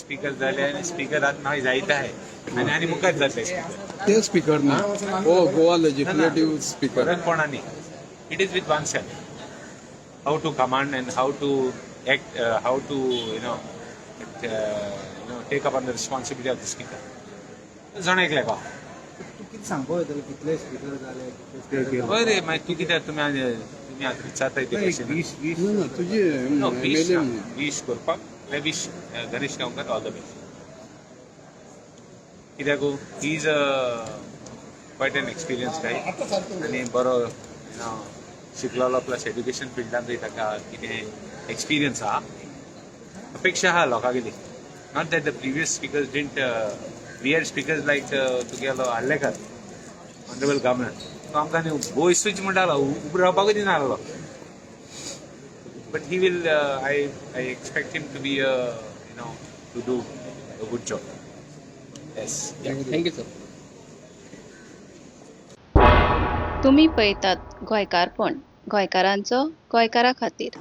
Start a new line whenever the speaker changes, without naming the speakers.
Speaker जाले आनी speaker आतां मागीर जायते आहाय आनी आनी मुखार जातले स्पीकर.
ते स्पीकर ना हो गोवा लेजिस्लेटीव स्पीकर.
फरक कोणा न्ही. It is with oneself, how to command and how to act, how to take up on the responsibility of the speaker. जण एकल्या का.
तूं कितें सांगपा वयतालो, कितले स्पीकर जाले, कितले speaker?
हय रे, मागीर तूं कित्याक तुमी आतां विचारताय ते
एक
क्वेश्चन?
वीस वीस.
ना ना, तुजी
नो, wish.
M L A.
Wish करपाक I wish Ganesh Gaonkar all the best, कित्याक he is a quite an experienced guy आनी बरो you know शिकलेलो, प्लस एज्युकेशन फिल्डांतूय ताका कितें एक्सपिरियन्स आहा. अपेक्षा आहा लोकांगेली. Not that the previous speakers didn't. We had speakers like तुगेलो आर्लेकर, ऑनरेबल गव्हर्नर. तो आमकां न्ही वयसूच म्हणटालो, उबो रावपाकूच दिना आहलो. But he will I expect him to be you know to do a good job, yes.
Thank you sir.
तुमी पळयतात गोंयकारपण, गोंयकारांचो गोंयकारा खातीर.